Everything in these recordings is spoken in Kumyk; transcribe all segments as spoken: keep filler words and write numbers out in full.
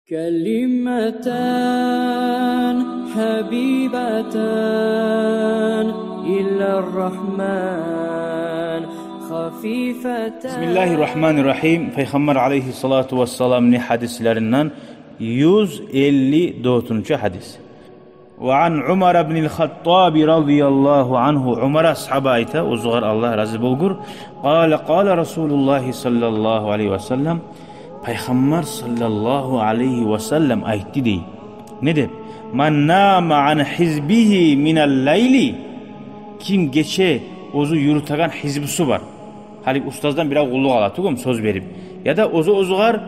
كلمتان حبيبتان إلى الرحمن خفيفتان. بسم الله الرحمن الرحيم. Пайхаммар алайгьиссалату вассаламны гьадислеринден юз элли дёртюнчю гьадис. وعن عمر بن الخطاب رضي الله عنه, Умар асгьаба айта, оьзюгер Аллагь рази болгъур: قال قال رسول الله صلى الله عليه وسلم, Пайхаммар саллаллагьу алайгьи васаллам айтды дей. Не деп? من نام عن حزبه من الليل, ким гече оьзю юрютеген гьизбусу бар, гьали устаздан бирев къуллукъ ала тюгюлмю, сёз берип, яда оьзю оьзюгер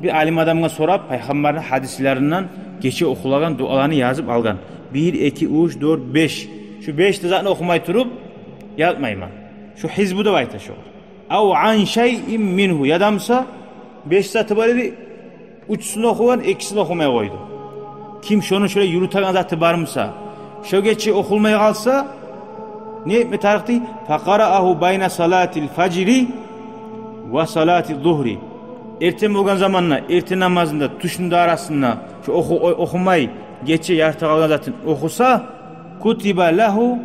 бир алим адамгъа сорап, Пайхаммарны гьадислеринден гече охулагъан дуаланы язып алгъан. Бир, эки, уьч, дёрт, беш. Шу беш де затны охумай туруп ятмайман. Шу гьизбу деп айта шогъар. أو عن شيء منه, яда буса беш заты бар эди, уьчюсюн охугъан, экисин охумай къойду. Ким шону шолай юрютеген заты бар буса, шо гече охулмай къалса, не этме тарыкъ дей? فقرأه بين صلاة الفجر وصلاة الظهر. Эртен болгъан заманда, эртен намазында, тюшню де арасында шо оху-, о-, охумай, гече ярты къалгъан затын охуса, كتب له,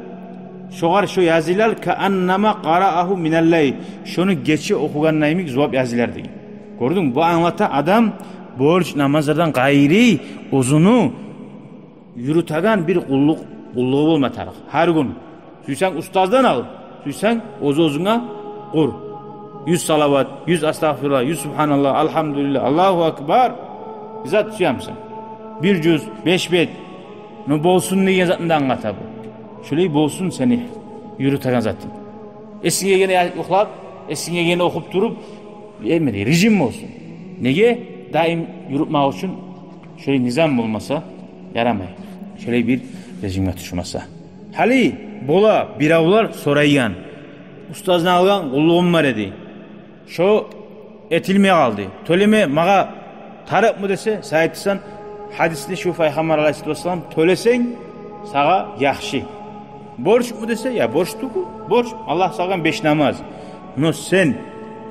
шогъар шо язылар, كأنما قرأه من الليل, шону гече охугъанына йимик зувап язылар деген. Гёрдюнгмю, бу англата, адам борч намазлардан къайры оьзюню юрютеген бир къуллукъ, къуллугъу болма тарыкъ гьар гюн. Сюйсенг устаздан ал, сюйсенг оьз-оьзюнге къур. Юз салават, юз астагъфируллагь, юз субгьаналлагь, альгьамдулиллагь, Аллагьу акбар. Бир зат сюемисен? Бир жюз, беш бет. Ну болсун деген затны да англата бу. Шолай болсун сени юрютеген затынг. Эсинге гелгенде юхлап, эсинге гелгенде охуп туруп, эме дей, режим болсун. Неге? Даим юрютмек учун шолай низам болмаса, ярамай. Шолай бир режимге тюшмесе. Гьали бола, биревлер сорайгъан: устаздан алгъан къуллугъум бар эди, шо этилмей къалды. Тёлеме магъа тарыкъмы десе, сен айтасан, гьадисни шу Пайхаммар алайгьиссалату вассалам: тёлесенг, сагъа яхшы. Борчму десе, я борч тюгюл, борч, Аллагь салгъан беш намаз. Но сен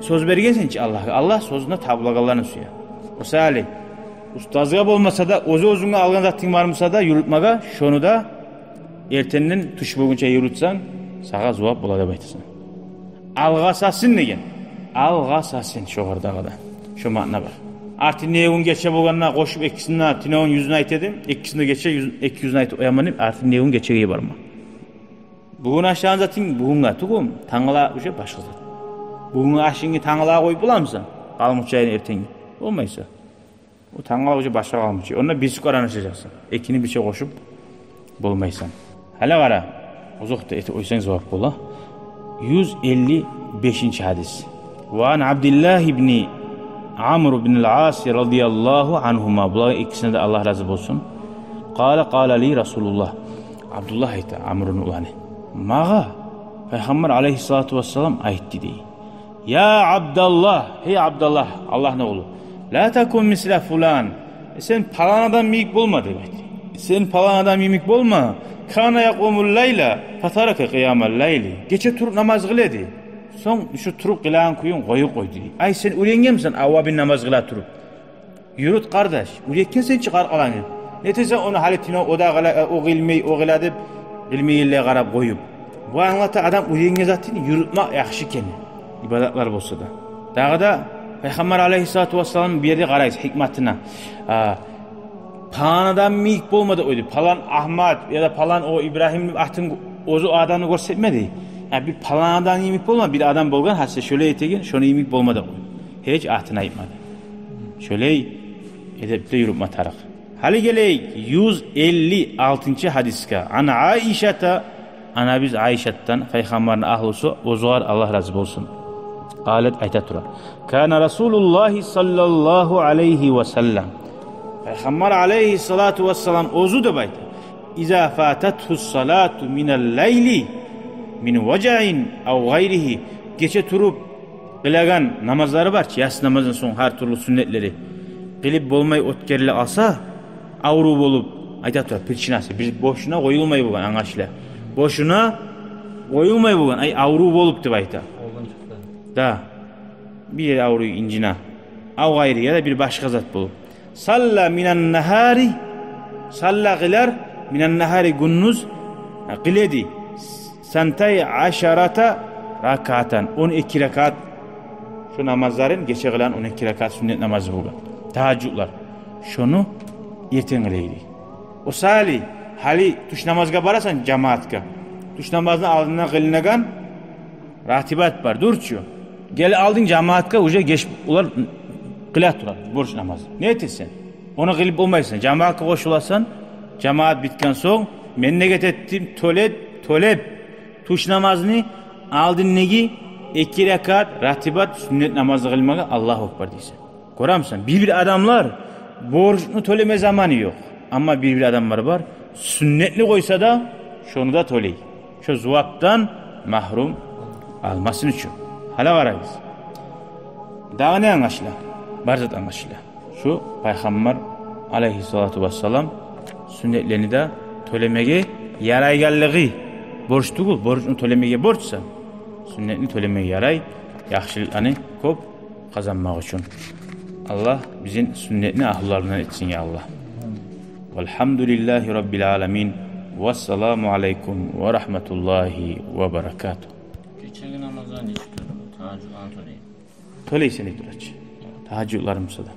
сёз бергенсен чи Аллагьгъа, Аллагь сёзюне табулагъанланы сюе. О саялы, устазгъа болмаса да, оьз-оьзюнге алгъан затынг бар буса да, юрютмеге, шону да эртенден тюш болгъунча юрютсенг, сагъа зувап бола деп айтасан. Алгъасасын деген. Алгъасасын, шогъар дагъы да шо маъна бар. Артындагъы гюн гече болгъанда къошуп экисин де, тюнегюн юзюн айта эдим, экисин де гече юз-, эки юзюн айтып къояман деп, артындагъы гюн гечеге йиберме. Бугюн ашагъан затынг бугюнге тюгюлмю, тангала уже башгъа зат. Бугюнгю ашынгны тангала къоюп боламысан? Къалгъан учайын эртенге. Болмайса. О тангала уже башгъа къалгъан учай. Онда бир сукъараны ашажакъсан. Экини бирче къошуп болмайсан. Гьали къара, узакъ да этип къойсанг зувап бола. Юз элли бешинчи гьадис. وعن عبد الله بن عمرو بن العاص رضي الله عنهما. Булар экисине де Аллагь рази болсун. قال قال لي رسول الله. Абдуллагь айта, Амруну уланы. Магъа Пайхаммар алайгьиссалату вассалам айтды дей. يا عبد الله, гьей Абдуллагь, Аллагьны къулу, لا تكن مثل فلان. Сен палан адам йимик болма деп айтды. Сен палан адам йимик болма. كان يقوم الليل فترك قيام الليل. Гече туруп намаз къыла эди. Сонг шу туруп къылагъан кююн къоюп къойду дей. Ай, сен уьйренгенмисен аввабин намаз къыла туруп? Юрют, къардаш, уьйретгенсен чи къаркъарангны. Не этесен ону гьали тюнегюн о да къыла, о къылмай, о къыла деп, къылмайгъанлагъа къарап къоюп. Бу англата, адам уьйренген затын юрютмек яхшы экенни, ибадатлар болса да. Дагъы да Пайхаммар алайгьиссалату вассалам бу ерде къарайсыз гьикматына. А, палан адам йимик болма деп къойду. Палан Агьмат яда палан о Ибрагьим деп атын оьзю адамны гёрсетмеди. Я бир палан адам йимик болма, бир адам болгъан, гьасси шолай этеген, шону йимик болма деп къойду. Гьеч атын айтмады. Шолай эдепде юрютме тарыкъ. Гьали гелейик юз элли алтынчы гьадисге. عن عائشة, анабыз Айшатдан, Пайхаммарны агьлюсю, оьзюгер Аллагь рази болсун. قالت, айта тура: كان رسول الله صلى الله عليه وسلم. Пайхаммар алайгьиссалату вассалам оьзю деп айта: إذا فاتته الصلاة من الليل من وجع أو غيره. Гече туруп къылагъан намазлары бар чы, яссы намаздан сонг гьар тюрлю сюннетлери, къылып болмай оьтгериле къалса, аврув болуп, айта тура, причинасы, бир бошуна къоюлмай болгъан, англашыла. Бошуна къоюлмай болгъан, ай, аврув болуп деп айта. Да. Бир ер авруй, инжина. أو غيره, яда бир башгъа зат болуп. Салла минан-нагьари, салла къылар, минан-нагьари, гюндюз къыла эди, сантай ашарата ракаатан, он эки ракаат. Шо намазларын, гече къылагъан он эки ракаат сюннет намазы болгъан, тагьажжудлар, шону эртен къыла эди. О саялы, гьали тюш намазгъа барасан жамаатгъа, тюш намазны алдына къылынагъан ратибат бар, дюр чю. Гелип алдынг жамаатгъа, уже геч, олар къыла тура борч намаз. Не этесен? Ону къылып болмайсан. Жамаатгъа къошуласан, жамаат битген сонг, мен ният этдим тёлеп, тёлеп тюш намазны алдындагъы эки ракаат ратибат сюннет намазны къылмагъа, Аллагьу акбар дейсен. Гёремисен, бир-бир адамлар борчну тёлеме заманы ёкъ. Амма бир-бир адамлар бар, сюннетни къойса да, шону да тёлей, шо зувапдан магьрюм къалмасын учун. Гьали къарагъыз. Дагъы не англашыла? Бар зат англашыла. Шу Пайхаммар алайгьиссалату вассалам сюннетлени де тёлемеге ярайгъанлыгъы, борч тюгюл, борчну тёлемеге борчсан, сюннетни тёлемеге ярай, яхшылыкъланы кёп къазанмакъ учун. Аллагь бизин сюннетни агьлуларындан этсин, я Аллагь. Валгьамдулиллагьи раббил аламин. Вассаламу алайкум ва рагьматуллагьи ва баракатугь. Гечеги намазлар нечик тёлей? Тагьажжудланы тёлей. Тёлейсен деп тура чы. Тагьажжудларым буса да.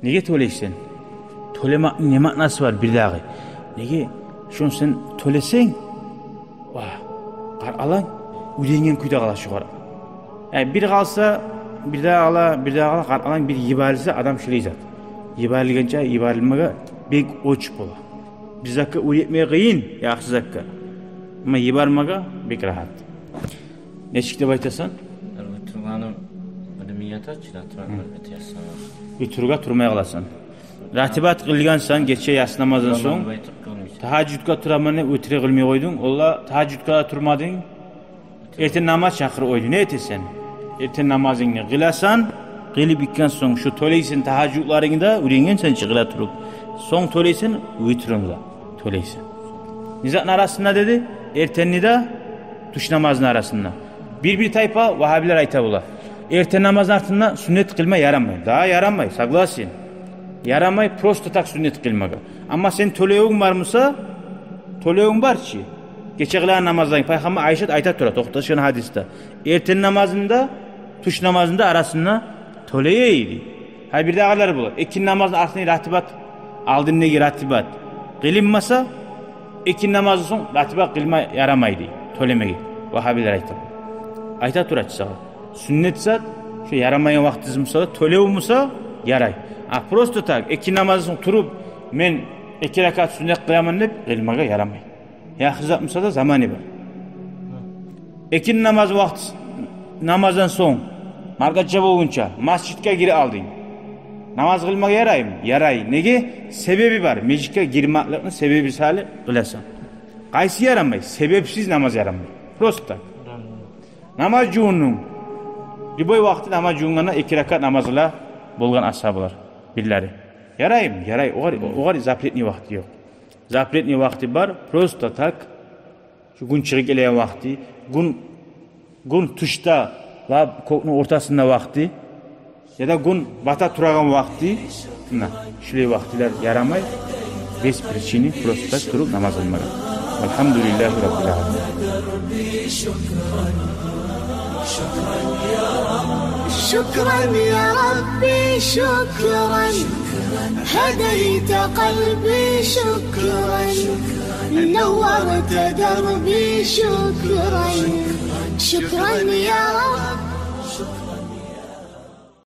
Неге тёлейсен? Тёлемекни не маънасы бар бирдагъы? Неге, шону сен тёлесенг, вагь, къаркъаланг уьйренген кюйде къала шогъар. Э, бир къалса, бирдагъы къала, бирдагъы къала, къаркъаланг бир йиберилсе, адам шулай зат. Йиберилгенче йиберилмеге бек оч бола. Бир затгъа уьйретмеге къыйын, яхшы затгъа. Амма йибермеге бек рагьат. Нечик деп айтасан? Витрни бир ният эт чи, витрни бир ният эт, ясламагъа. Витрге турмай къаласан. Ратибат къылгъансан гече яссы намаздан сонг. Тураман деп айтып къылмайсан. Тагьажжудгъа тураман деп витри къылмай къойдунг. Олла тагьажжудгъа да турмадынг. Эртен намаз чакъырып къойду. Не этесен? Эртен намазынгны къыласан, къылып битген сонг, шо тёлейсен тагьажжудларынгны да, уьйренгенсен чи къыла туруп. Сонг тёлейсен, витринг де тёлейсен. Не затны арасында деди? Эртенни де тюш намазны арасында. Бир-бир тайпа вагьабилер айта бола: эртен намазны артында сюннет къылма ярамай. Да, ярамай, согласен. Ярамай просто так сюннет къылмагъа. Амма сен тёлевюнг бар буса, тёлевюнг бар чы. Гече къылагъан намазларынг, Пайхаммар, Айшат айта тура, токъташгъан гьадисде. Эртен намазны да, тюш намазны да арасында тёлей эди. Гьа, бирдагъылар бола: экинни намазны артындагъы ратибат, алдындагъы ратибат къылынмаса, экинни намаздан сонг ратибат къылма ярамай дей, тёлемеге. Вагьабилер айта. Айта тура чы сагъа. Сюннет зат, шо ярамайгъан вакътиси буса да, тёлев буса, ярай. А просто так, экинни намаздан сонг туруп, мен эки ракаат сюннет къыламан деп, къылмагъа ярамай. Яхшы зат буса да, заманы бар. Экинни намаз вакъти, намаздан сонг, маркача болгъунча, межитге гирип алдынг. Намаз къылмагъа яраймы? Ярай. Неге? Себеби бар. Межитге гирмекликни себеби саялы къыласан. Къайсы ярамай? Себепсиз намаз ярамай. Просто так. Намаз жувундунг. Любой вакъти намаз жувунгъанда эки ракаат намаз къыла болгъан асгьабалар бирлери. Яраймы? Ярай. Огъар, огъар запретный вакъти ёкъ. Запретный вакъти бар, просто так. Шу гюн чыгъып гелеген вакъти, гюн, гюн тюшде, лап кёкню ортасында вакъти, яда гюн бата турагъан вакъти, муна, шулай вакътилер ярамай, без причины просто так туруп намаз къылмагъа. Валгьамдулиллагьи раббил аламин. شكرا يا ربي، شكرا. هديت قلبي، شكرا. نورت دربي، شكرا. شكرا يا رب.